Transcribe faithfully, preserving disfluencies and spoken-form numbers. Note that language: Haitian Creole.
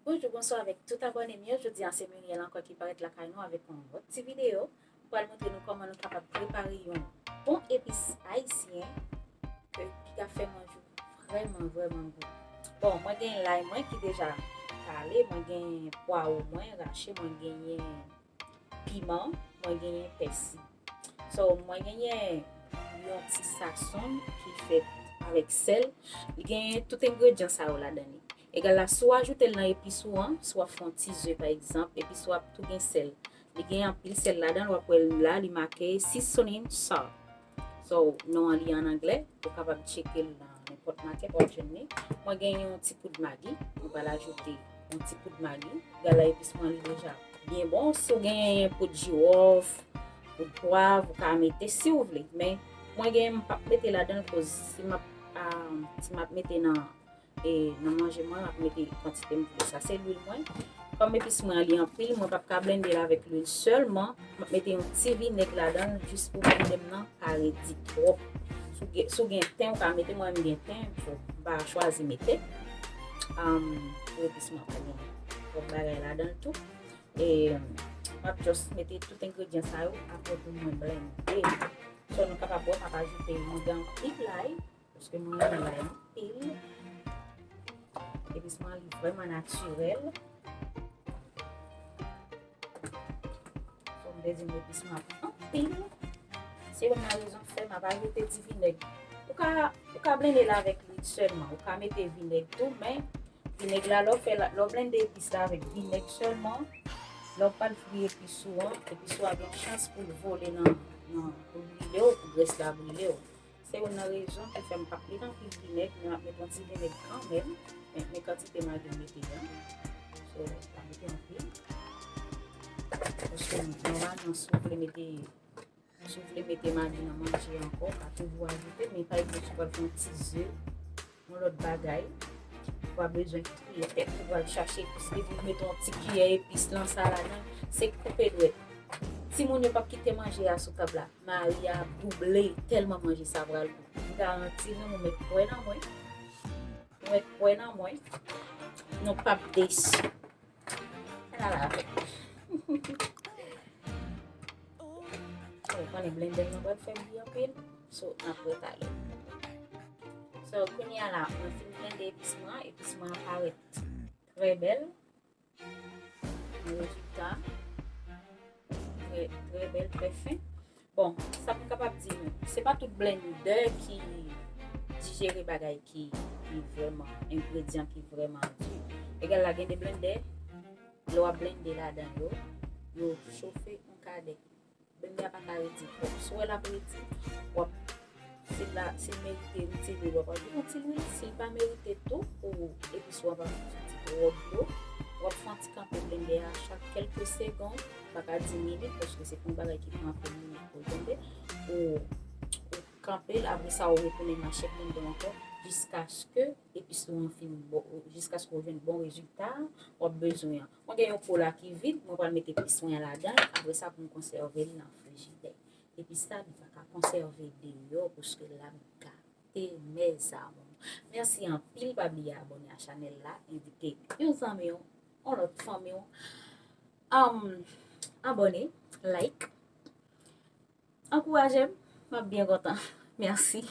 Bonjou, bonswa avèk tout abòne m yo. Jodi a se Muriel ankò ki parèt lakay nou avèk yon lòt ti videyo. M pral montre nou kòman nou kapab prepare yon bon epis ayisyen ke, ki ka fè manje ou vrèman, vrèman gou. Bon, mwen gen lay mwen ki deja kale, mwen gen pwawo mwen rache, mwen genyen piman, mwen genyen pèsi. So, mwen genyen yon ti sazon ki fèt avèk sèl. Li genyen tout engredyan sa yo ladan li. Egal la, si w ajoute l nan epis ou an, si w ap fè yon ti ze pa egzanp, epi si w ap tou gen sèl. Li gen anpil sèl ladan l, w ap wè l la, li make seasoning salt. So, non an li an anglè, ou kapab tcheke l nan nenpòt makèt, w ap jwenn li. Mwen gen yon ti poud magi, mwen pral ajoute yon ti poud magi. Gala epis mwen li deja byen bon. Si w genyen poud jiwòf, poud pwav, ou ka mete si w vle. Men, mwen gen, m p ap mete ladan l koz si m ap, ah, si m ap mete nan, e, nan manje mwen, m ap mete kantite m vle. Sa se lwil mwen. Kòm epis mwen an li anpil, mwen p ap ka blende l avèk lwil sèlman. M ap mete yon ti vinèg ladan l jis pou blende m nan pa redi twòp. Si w gen, si w gen ten, ou ka mete, mwen menm gen ten, so, m pa chwazi mete. Am, pou epis mwen pa gen twòp bagay ladan l tou. E, m ap just mete tout engredyan sa yo, apre pou mwen blende. So, nou kapab wè, m ap ajoute, mwen gen anpil lay, paske mwen renmen lay anpil. Epis mwen li vrèman natirèl. So, m te di nou epis mwen ap anpil. Se youn nan rezon k fè m ap ajoute ti vinèg. Ou ka, ou ka blende l avèk lwil sèlman. Ou ka mete vinèg tou, men vinèg la, lè w fè la, lè w blende epis la avèk vinèg sèlman, lè w pral fri epis ou an, epis ou a gen chans pou l vole nan, nan, pou l brile w, pou grès la brile w. Se youn nan rezon ki fè m p ap met anpil vinèg, men m ap met yon ti vinèg kanmenm. Men, men kantite magi m mete a. So, pa mete anpil. Paske nòmalman, si w vle mete, si w vle mete magi nan manje ankò, w ka toujou ajoute, men pa egzanp, si w pral fè yon ti ze, yon lòt bagay, ou pa bezwen kriye tèt ou pral chache epis li pou w mete yon ti kiyè epis lan sa ladan, se koupe dwèt. Timoun yo p ap kite manje a sou tab la. Mari a ap double tèlman manje sa pral gou. M garanti nou, nou mèt kwè nan mwen. Nou mèt kwè nan mwen. Nou p ap desi. Ala la avèk mwen. Ou konnen blendè m nan pral fè bri anpil. So, n ap wè talè. So, kounye a la, mwen fin blende epis mwen, epis mwen an parèt trè bèl. Yon rezilta trè, trè bèl, trè fen. Bon, sa m kapab di nou, se pa tout blendè ki dijere bagay ki, ki vrèman, engredyan ki vrèman di. Egal la, gen de blendè, lè w ap blende ladan yo, yo chofe yon kadèk. Blendè a pa ka redi twòp. Si w wè l ap redi, w ap, si l la, si l merite ritire l, w ap ajoute yon ti lwil. Si l pa merite tou, ou epis ou a pa fouti twò dlo, w ap fè yon ti kanpe blendè a chak kèlke segonn, m pa ka di minit, paske se pa yon bagay ki pran anpil minit pou l tonbe. Ou, ou kanpe l, apre sa, ou retounen mache blendè ankò, jiskaske epis ou an fin bon, jiskaske w jwenn bon rezilta, w ap bezwen an. Mwen gen yon po la ki vid, mwen pral mete epis mwen an ladan l, apre sa pou m konsève l nan frijidè. Epis la, nou pa ka konsève deyò, paske l ap gate, mes amours. Mèsi anpil, pa bliye abòne a chanèl la, envite yon zanmi w, yon lòt fanmi w, um, abòne, like, ankouraje m, m ap byen kontan. Mèsi.